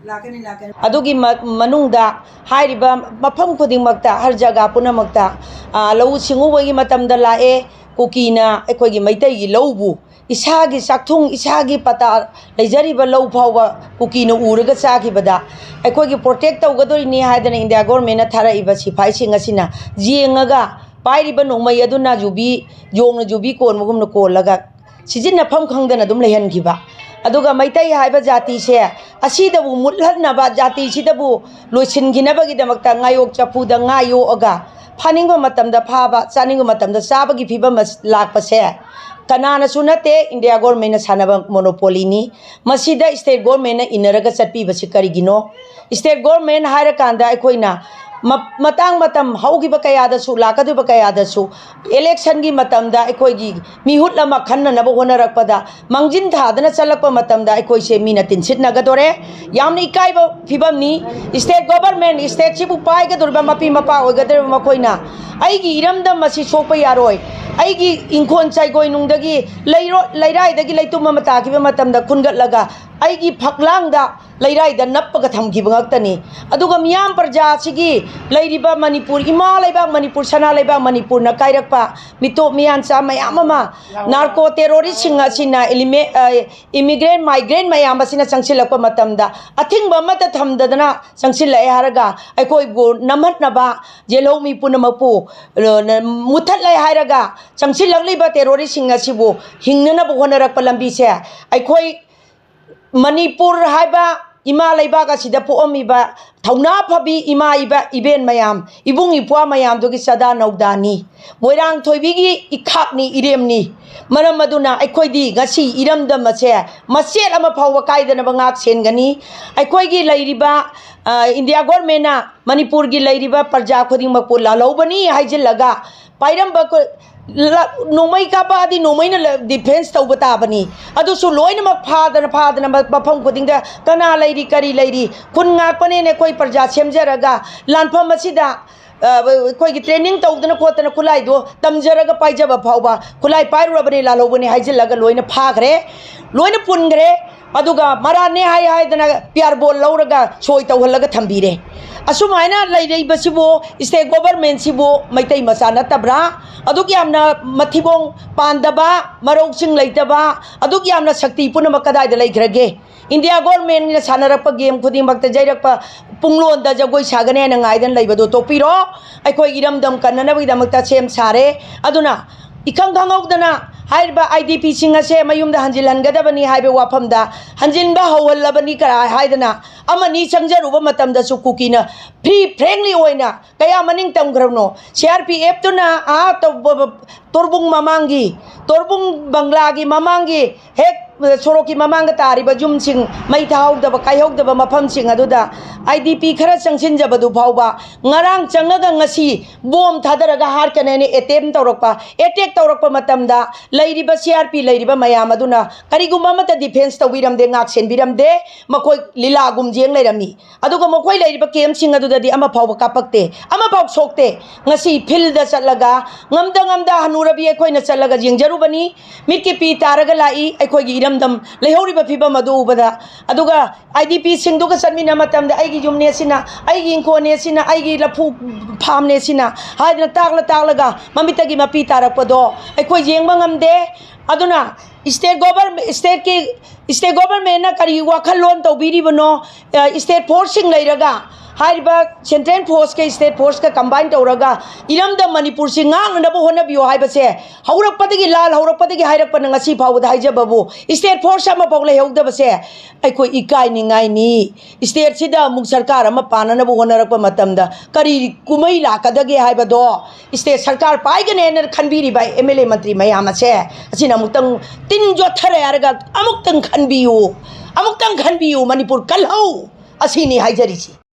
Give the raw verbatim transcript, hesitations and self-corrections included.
ꯂꯥꯛꯀꯅꯤ, ꯂꯥꯛꯀꯅꯤ꯫ ꯑꯗꯨꯒꯤ ꯃ-, ꯃꯅꯨꯡꯗ ꯍꯥꯏꯔꯤꯕ ꯃꯐꯝ ꯈꯨꯗꯤꯡꯃꯛꯇ, ꯍꯔ ꯖꯒꯥ ꯄꯨꯝꯅꯃꯛꯇ, ꯑ, ꯂꯧꯎ ꯁꯤꯡꯎꯕꯒꯤ ꯃꯇꯝꯗ ꯂꯥꯛꯑꯦ, ꯀꯨꯀꯤꯅ ꯑꯩꯈꯣꯏꯒꯤ ꯃꯩꯇꯩꯒꯤ ꯂꯧꯕꯨ, ꯏꯁꯥꯒꯤ ꯆꯥꯛꯊꯨꯡ, ꯏꯁꯥꯒꯤ ꯄꯇꯥ ꯂꯩꯖꯔꯤꯕ ꯂꯧ ꯐꯥꯎꯕ ꯀꯨꯀꯤꯅ ꯎꯔꯒ ꯆꯥꯈꯤꯕꯗ, ꯑꯩꯈꯣꯏꯒꯤ protect ꯇꯧꯒꯗꯣꯔꯤꯅꯤ ꯍꯥꯏꯗꯅ ꯏꯟꯗꯤꯌꯥ government ꯅ ꯊꯥꯔꯛꯏꯕ ꯁꯤꯐꯥꯏꯁꯤꯡ ꯑꯁꯤꯅ ꯌꯦꯡꯉꯒ, ꯄꯥꯏꯔꯤꯕ ꯅꯣꯡꯃꯩ ꯑꯗꯨꯅ ꯌꯨꯕꯤ, ꯌꯣꯡꯅ ꯌꯨꯕꯤ ꯀꯣꯟꯕꯒꯨꯝꯅ ꯀꯣꯜꯂꯒ, ꯁꯤꯖꯤꯟꯅꯐꯝ ꯈꯪꯗꯅ ꯑꯗꯨꯝ ꯂꯩꯍꯟꯈꯤꯕ꯫ ꯑꯗꯨꯒ ꯃꯩꯇꯩ ꯍꯥꯏꯕ ꯖꯥꯇꯤꯁꯦ, ꯑꯁꯤꯗꯕꯨ ꯃꯨꯠꯍꯟꯅꯕ, ꯖꯥꯇꯤꯁꯤꯗꯕꯨ ꯂꯣꯏꯁꯤꯟꯈꯤꯅꯕꯒꯤꯗꯃꯛꯇ ꯉꯥꯌꯣꯛ ꯆꯐꯨꯗ ꯉꯥ ꯌꯣꯛꯑꯒ, ꯐꯥꯅꯤꯡꯕ ꯃꯇꯝꯗ ꯐꯥꯕ, ꯆꯥꯅꯤꯡꯕ ꯃꯇꯝꯗ ꯆꯥꯕꯒꯤ ꯐꯤꯕꯝ ꯑꯁ-, ꯂꯥꯛꯄꯁꯦ ꯀꯅꯥꯅꯁꯨ ꯅꯠꯇꯦ, ꯏꯟꯗꯤꯌꯥ government ꯅ ꯁꯥꯟꯅꯕ monopoly ꯅꯤ꯫ ꯃꯁꯤꯗ state government ꯅ ꯏꯟꯅꯔꯒ ꯆꯠꯄꯤꯕꯁꯤ ꯀꯔꯤꯒꯤꯅꯣ? State government ꯍꯥꯏꯔꯀꯥꯟꯗ ꯑꯩꯈꯣꯏꯅ ꯃ-, ꯃꯇꯥꯡ ꯃꯇꯝ ꯍꯧꯈꯤꯕ ꯀꯌꯥꯗꯁꯨ, ꯂꯥꯛꯀꯗꯧꯔꯤꯕ ꯀꯌꯥꯗꯁꯨ election ꯒꯤ ꯃꯇꯝꯗ ꯑꯩꯈꯣꯏꯒꯤ ꯃꯤꯍꯨꯠ ꯑꯃ ꯈꯟꯅꯅꯕ ꯍꯣꯠꯅꯔꯛꯄꯗ, ꯃꯥꯡꯖꯤꯟ ꯊꯥꯗꯅ ꯆꯠꯂꯛꯄ ꯃꯇꯝꯗ ꯑꯩꯈꯣꯏꯁꯦ ꯃꯤꯅ ꯇꯤꯟꯁꯤꯠꯅꯒꯗꯣꯔꯦ꯫ ꯌꯥꯝꯅ ꯏꯀꯥꯏꯕ ꯐꯤꯕꯝꯅꯤ꯫ State government, state ꯁꯤꯕꯨ ꯄꯥꯏꯒꯗꯧꯔꯤꯕ ꯃꯄꯤ ꯃꯄꯥ ꯑꯣꯏꯒꯗꯧꯔꯤꯕ ꯃꯈꯣꯏꯅ ꯑꯩꯒꯤ ꯏꯔꯝꯗꯝ ꯑꯁꯤ ꯁꯣꯛꯄ ꯌꯥꯔꯣꯏ, ꯑꯩꯒꯤ ꯏꯪꯈꯣꯜ ꯆꯩꯒꯣꯏ ꯅꯨꯡꯗꯒꯤ, ꯂꯩꯔꯣ-, ꯂꯩꯔꯥꯏꯗꯒꯤ ꯂꯩꯇꯨꯝ ꯑꯃ ꯇꯥꯈꯤꯕ ꯃꯇꯝꯗ ꯈꯨꯟꯒꯠꯂꯒ ꯑꯩꯒꯤ ꯐꯛꯂꯥꯡꯗ ꯂꯩꯔꯥꯏꯗ ꯅꯞꯄꯒ ꯊꯝꯈꯤꯕ ꯉꯥꯛꯇꯅꯤ꯫ ꯑꯗꯨꯒ ꯃꯤꯌꯥꯝ ꯄ꯭ꯔꯖꯥ ꯑꯁꯤꯒꯤ ꯂꯩꯔꯤꯕ ꯃꯅꯤꯄꯨꯔ, ꯏꯃꯥ ꯂꯩꯕꯥꯛ ꯃꯅꯤꯄꯨꯔ, ꯁꯅꯥ ꯂꯩꯕꯥꯛ ꯃꯅꯤꯄꯨꯔꯅ ꯀꯥꯏꯔꯛꯄ ꯃꯤꯇꯣꯞ ꯃꯤꯌꯥꯟꯆꯥ ꯃꯌꯥꯝ ꯑꯃ narco terrorist ꯁꯤꯡ ꯑꯁꯤꯅ ꯏꯂꯤꯃꯦ-, ꯑ, immigrant, migrant ꯃꯌꯥꯝ ꯑꯁꯤꯅ ꯆꯪꯁꯤꯜꯂꯛꯄ ꯃꯇꯝꯗ ꯑꯊꯤꯡꯕ ꯑꯃꯠꯇ ꯊꯝꯗꯗꯅ ꯆꯪꯁꯤꯜꯂꯛꯑꯦ ꯍꯥꯏꯔꯒ ꯑꯩꯈꯣꯏꯕꯨ ꯅꯝꯍꯠꯅꯕ, ꯌꯦꯜꯍꯧꯃꯤ ꯄꯨꯝꯅꯃꯛꯄꯨ, ꯑ, ꯅ-, ꯃꯨꯊꯠꯂꯦ ꯍꯥꯏꯔꯒ ꯆꯪꯁꯤꯜꯂꯛꯂꯤꯕ terrorist ꯁꯤꯡ ꯑꯁꯤꯕꯨ ꯍꯤꯡꯅꯅꯕ ꯍꯣꯠꯅꯔꯛꯄ ꯂꯝꯕꯤꯁꯦ ꯑꯩꯈꯣꯏ ꯃꯅꯤꯄꯨꯔ ꯍꯥꯏꯕ ꯏꯃꯥ ꯂꯩꯕꯥꯛ ꯑꯁꯤꯗ ꯄꯣꯛꯑꯝꯃꯤꯕ ꯊꯧꯅꯥ ꯐꯕꯤ ꯏꯃꯥ ꯏꯕ-, ꯏꯕꯦꯟ ꯃꯌꯥꯝ, ꯏꯕꯨꯡ ꯏꯄ꯭ꯋꯥ ꯃꯌꯥꯝꯗꯨꯒꯤ ꯆꯥꯗꯥ ꯅꯧꯗꯥꯅꯤ꯫ ꯃꯣꯏꯔꯥꯡꯊꯣꯏꯕꯤꯒꯤ ꯏꯈꯥꯛꯅꯤ, ꯏꯔꯦꯝꯅꯤ꯫ ꯃꯔꯝ ꯑꯗꯨꯅ ꯑꯩꯈꯣꯏꯗꯤ ꯉꯁꯤ ꯏꯔꯝꯗꯝ ꯑꯁꯦ ꯃꯆꯦꯠ ꯑꯃ ꯐꯥꯎꯕ ꯀꯥꯏꯗꯅꯕ ꯉꯥꯛ ꯁꯦꯟꯒꯅꯤ꯫ ꯑꯩꯈꯣꯏꯒꯤ ꯂꯩꯔꯤꯕ, ꯑ, ꯏꯟꯗꯤꯌꯥ government ꯅ ꯃꯅꯤꯄꯨꯔꯒꯤ ꯂꯩꯔꯤꯕ ꯄ꯭ꯔꯖꯥ ꯈꯨꯗꯤꯡꯃꯛꯄꯨ ꯂꯥꯜꯍꯧꯕꯅꯤ ꯍꯥꯏꯖꯤꯜꯂꯒ ꯄꯥꯏꯔꯝꯕ ꯀ-, ꯂ-, ꯅꯣꯡꯃꯩ ꯀꯥꯞꯄꯛꯑꯗꯤ ꯅꯣꯡꯃꯩꯅ ꯂ-, defence ꯇꯧꯕ ꯇꯥꯕꯅꯤ꯫ ꯑꯗꯨꯁꯨ ꯂꯣꯏꯅꯃꯛ ꯐꯥꯗꯅ, ꯐꯥꯗꯅ ꯃ-, ꯃꯐꯝ ꯈꯨꯗꯤꯡꯗ ꯀꯅꯥ ꯂꯩꯔꯤ, ꯀꯔꯤ ꯂꯩꯔꯤ, ꯈꯨꯟ ꯉꯥꯛꯄꯅꯦꯅ ꯑꯩꯈꯣꯏ ꯄ꯭ꯔꯖꯥ ꯁꯦꯝꯖꯔꯒ ꯂꯥꯟꯐꯝ ꯑꯁꯤꯗ, ꯑ, ꯑꯩꯈꯣꯏꯒꯤ training ꯇꯧꯗꯅ ꯈꯣꯠꯇꯅ ꯈꯨꯠꯂꯥꯏꯗꯣ ꯇꯝꯖꯔꯒ ꯄꯥꯏꯖꯕ ꯐꯥꯎꯕ ꯈꯨꯠꯂꯥꯏ ꯄꯥꯏꯔꯨꯔꯕꯅꯤ, ꯂꯥꯜꯍꯧꯕꯅꯤ ꯍꯥꯏꯖꯤꯜꯂꯒ ꯂꯣꯏꯅ ꯐꯥꯈ꯭ꯔꯦ, ꯂꯣꯏꯅ ꯄꯨꯟꯈ꯭ꯔꯦ꯫ ꯑꯗꯨꯒ ꯃꯔꯥꯟꯅꯦ ꯍꯥꯏ ꯍꯥꯏꯗꯅ ꯄꯤꯌꯥꯔ ꯕꯣꯜ ꯂꯧꯔꯒ ꯁꯣꯏ ꯇꯧꯍꯜꯂꯒ ꯊꯝꯕꯤꯔꯦ꯫ ꯑꯁꯨꯃꯥꯏꯅ ꯂꯩꯔꯤꯕꯁꯤꯕꯨ, ꯁ꯭ꯇꯦꯠ ꯒꯣꯚꯔꯟꯃꯦꯟꯁꯤꯕꯨ ꯃꯩꯇꯩ ꯃꯆꯥ ꯅꯠꯇꯕ꯭ꯔꯥ? ꯑꯗꯨꯛ ꯌꯥꯝꯅ ꯃꯊꯤꯕꯣꯡ ꯄꯥꯟꯗꯕ, ꯃꯔꯧꯁꯤꯡ ꯂꯩꯇꯕ, ꯑꯗꯨꯛ ꯌꯥꯝꯅ ꯁꯛꯇꯤ ꯄꯨꯝꯅꯃꯛ ꯀꯗꯥꯏꯗ ꯂꯩꯈ꯭ꯔꯒꯦ? ꯏꯟꯗꯤꯌꯥ ꯒꯣꯚꯔꯟꯃꯦꯟꯠꯅ ꯁꯥꯟꯅꯔꯛꯄ ꯒꯦꯝ ꯈꯨꯗꯤꯡꯃꯛꯇ ꯌꯩꯔꯛꯄ ꯄꯨꯡꯂꯣꯟꯗ ꯖꯒꯣꯏ ꯁꯥꯒꯅꯤ ꯍꯥꯏꯅ ꯉꯥꯏꯗꯅ ꯂꯩꯕꯗꯣ ꯇꯣꯛꯄꯤꯔꯣ꯫ ꯑꯩꯈꯣꯏ ꯏꯔꯝꯗꯝ ꯀꯟꯅꯅꯕꯒꯤꯗꯃꯛꯇ ꯁꯦꯝ ꯁꯥꯔꯦ꯫ ꯑꯗꯨꯅ ꯏꯈꯪ ꯈꯪꯍꯧꯗꯅ ꯍꯥꯏꯔꯤꯕ ꯑꯥꯏ ꯗꯤ ꯄꯤꯁꯤꯡ ꯑꯁꯦ ꯃꯌꯨꯝꯗ ꯍꯟꯖꯤꯜꯍꯟꯒꯗꯕꯅꯤ ꯍꯥꯏꯕ ꯋꯥꯐꯝꯗ ꯍꯟꯖꯤꯟꯕ ꯍꯧꯍꯜꯂꯕꯅꯤ ꯀꯔꯥꯏ ꯍꯥꯏꯗꯅ ꯑꯃꯅꯤ ꯆꯪꯖꯔꯨꯕ ꯃꯇꯝꯗꯁꯨ ꯀꯨꯀꯤꯅ ꯐ꯭ꯔꯤ ꯐ꯭ꯔꯦꯡꯂꯤ ꯑꯣꯏꯅ ꯀꯌꯥ ꯃꯅꯤꯡ ꯇꯝꯈ꯭ꯔꯕꯅꯣ? ꯁꯤ ꯑꯥꯔ ꯄꯤ ꯑꯦꯐꯇꯨꯅ ꯑꯥ ꯇꯧꯕ-, ꯇꯣꯔꯕꯨꯡ ꯃꯃꯥꯡꯒꯤ, ꯇꯣꯔꯕꯨꯡ ꯕꯪꯒ꯭ꯂꯥꯒꯤ ꯃꯃꯥꯡꯒꯤ ꯍꯦꯛ ꯁꯣꯔꯣꯛꯀꯤ ꯃꯃꯥꯡꯗ ꯇꯥꯔꯤꯕ ꯌꯨꯝꯁꯤꯡ, ꯃꯩ ꯊꯥꯍꯧꯗꯕ, ꯀꯥꯏꯍꯧꯗꯕ ꯃꯐꯝꯁꯤꯡ ꯑꯗꯨꯗ ꯑꯥꯏ ꯗꯤ ꯄꯤ ꯈꯔ ꯆꯪꯁꯤꯟꯖꯕꯗꯨ ꯐꯥꯎꯕ ꯉꯔꯥꯡ ꯆꯪꯉꯒ ꯉꯁꯤ ꯕꯣꯝ ꯊꯥꯗꯔꯒ ꯍꯥꯔꯠ ꯀꯅꯦꯅ ꯑꯦꯇꯦꯝ ꯇꯧꯔꯛꯄ, ꯑꯦꯇꯦꯛ ꯇꯧꯔꯛꯄ ꯃꯇꯝꯗ ꯂꯩꯔꯤꯕ ꯁꯤ ꯑꯥꯔ ꯄꯤ ꯂꯩꯔꯤꯕ ꯃꯌꯥꯝ ꯑꯗꯨꯅ ꯀꯔꯤꯒꯨꯝꯕ ꯑꯃꯠꯇ ꯗꯤꯐꯦꯟꯁ ꯇꯧꯕꯤꯔꯝꯗꯦ, ꯉꯥꯛ ꯁꯦꯟꯕꯤꯔꯝꯗꯦ꯫ ꯃꯈꯣꯏ ꯂꯤꯂꯥꯒꯨꯝ ꯌꯦꯡ ꯂꯩꯔꯝꯃꯤ꯫ ꯑꯗꯨꯒ ꯃꯈꯣꯏ ꯂꯩꯔꯤꯕ ꯀꯦꯝꯞꯁꯤꯡ ꯑꯗꯨꯗꯗꯤ ꯑꯃ ꯐꯥꯎꯕ ꯀꯥꯞꯄꯛꯇꯦ, ꯑꯃ ꯐꯥꯎ ꯁꯣꯛꯇꯦ꯫ ꯉꯁꯤ ꯐꯤꯜꯗ ꯆꯠꯂꯒ ꯉꯝꯗ ꯉꯝꯗ ꯍꯅꯨꯔꯕꯤ ꯑꯩꯈꯣꯏꯅ ꯆꯠꯂꯒ ꯌꯦꯡꯖꯔꯨꯕꯅꯤ꯫ ꯃꯤꯠꯀꯤ ꯄꯤ ꯇꯥꯔꯒ ꯂꯥꯛꯏ ꯑꯩꯈꯣꯏꯒꯤ ꯏꯔꯝꯗꯝ ꯂꯩꯍꯧꯔꯤꯕ ꯐꯤꯕꯝ ꯑꯗꯨ ꯎꯕꯗ꯫ ꯑꯗꯨꯒ ꯑꯥꯏ ꯗꯤ ꯄꯤꯁꯤꯡꯗꯨꯒ ꯆꯠꯃꯤꯟꯅ ꯃꯇꯝꯗ ꯑꯩꯒꯤ ꯌꯨꯝꯅꯦ ꯁꯤꯅ, ꯑꯩꯒꯤ ꯏꯪꯈꯣꯜꯅꯦ ꯁꯤꯅ, ꯑꯩꯒꯤ ꯂꯐꯨ ꯐꯥꯝꯅꯦ ꯁꯤꯅ ꯍꯥꯏꯗꯅ ꯇꯥꯛꯂ ꯇꯥꯛꯂꯒ ꯃꯃꯤꯠꯇꯒꯤ ꯃꯄꯤ ꯇꯥꯔꯛꯄꯗꯣ ꯑꯩꯈꯣꯏ ꯌꯦꯡꯕ ꯉꯝꯗꯦ꯫ ꯑꯗꯨꯅ ꯁ꯭ꯇꯦꯠ ꯒꯣꯚꯔꯟ-, ꯁ꯭ꯇꯦꯠꯀꯤ, ꯁ꯭ꯇꯦꯠ ꯒꯣꯚꯔꯟꯃꯦꯟꯠꯅ ꯀꯔꯤ ꯋꯥꯈꯜꯂꯣꯟ ꯇꯧꯕꯤꯔꯤꯕꯅꯣ? ꯑ, ꯁ꯭ꯇꯦꯠ ꯐꯣꯔꯁꯁꯤꯡ ꯂꯩꯔꯒ, ꯍꯥꯏꯔꯤꯕ ꯁꯦꯟꯇ꯭ꯔꯦꯜ ꯐꯣꯔꯁꯀ ꯁ꯭ꯇꯦꯠ ꯐꯣꯔꯁꯀ ꯀꯝꯕꯥꯏꯟ ꯇꯧꯔꯒ ꯏꯔꯝꯗꯝ ꯃꯅꯤꯄꯨꯔꯁꯤ ꯉꯥꯛꯅꯅꯕ ꯍꯣꯠꯅꯕꯤꯌꯨ ꯍꯥꯏꯕꯁꯦ ꯍꯧꯔꯛꯄꯗꯒꯤ, ꯂꯥꯜ ꯍꯧꯔꯛꯄꯗꯒꯤ ꯍꯥꯏꯔꯛꯄꯅ ꯉꯁꯤ ꯐꯥꯎꯕꯗ ꯍꯥꯏꯖꯕꯕꯨ, ꯁ꯭ꯇꯦꯠ ꯐꯣꯔꯁ ꯑꯃꯐꯥꯎ ꯂꯩꯍꯧꯗꯕꯁꯦ ꯑꯩꯈꯣꯏ ꯏꯀꯥꯏꯅꯤꯡꯉꯥꯏꯅꯤ꯫ ꯁ꯭ꯇꯦꯠꯁꯤꯗ ꯑꯃꯨꯛ ꯁꯔꯀꯥꯔ ꯑꯃ ꯄꯥꯟꯅꯅꯕ ꯍꯣꯠꯅꯔꯛꯄ ꯃꯇꯝꯗ ꯀꯔꯤ ꯀꯨꯝꯍꯩ ꯂꯥꯛꯀꯗꯒꯦ ꯍꯥꯏꯕꯗꯣ ꯁ꯭ꯇꯦꯠ ꯁꯔꯀꯥꯔ ꯄꯥꯏꯒꯅꯦꯅ ꯈꯟꯕꯤꯔꯤꯕ ꯑꯦꯝ ꯑꯦꯜ ꯑꯦ ꯃꯟꯇ꯭ꯔꯤ ꯃꯌꯥꯝ ꯑꯁꯦ, ꯑꯁꯤꯅ ꯑꯃꯨꯛꯇꯪ ꯇꯤꯟ ꯌꯣꯠꯊꯔꯦ ꯍꯥꯏꯔꯒ ꯑꯃꯨꯛꯇꯪ ꯈꯟꯕꯤꯌꯨ, ꯑꯃꯨꯛꯇꯪ ꯈꯟꯕꯤꯌꯨ, ꯃꯅꯤꯄꯨꯔ ꯀꯜꯍꯧ, ꯑꯁꯤꯅꯤ ꯍꯥꯏꯖꯔꯤꯁꯤ꯫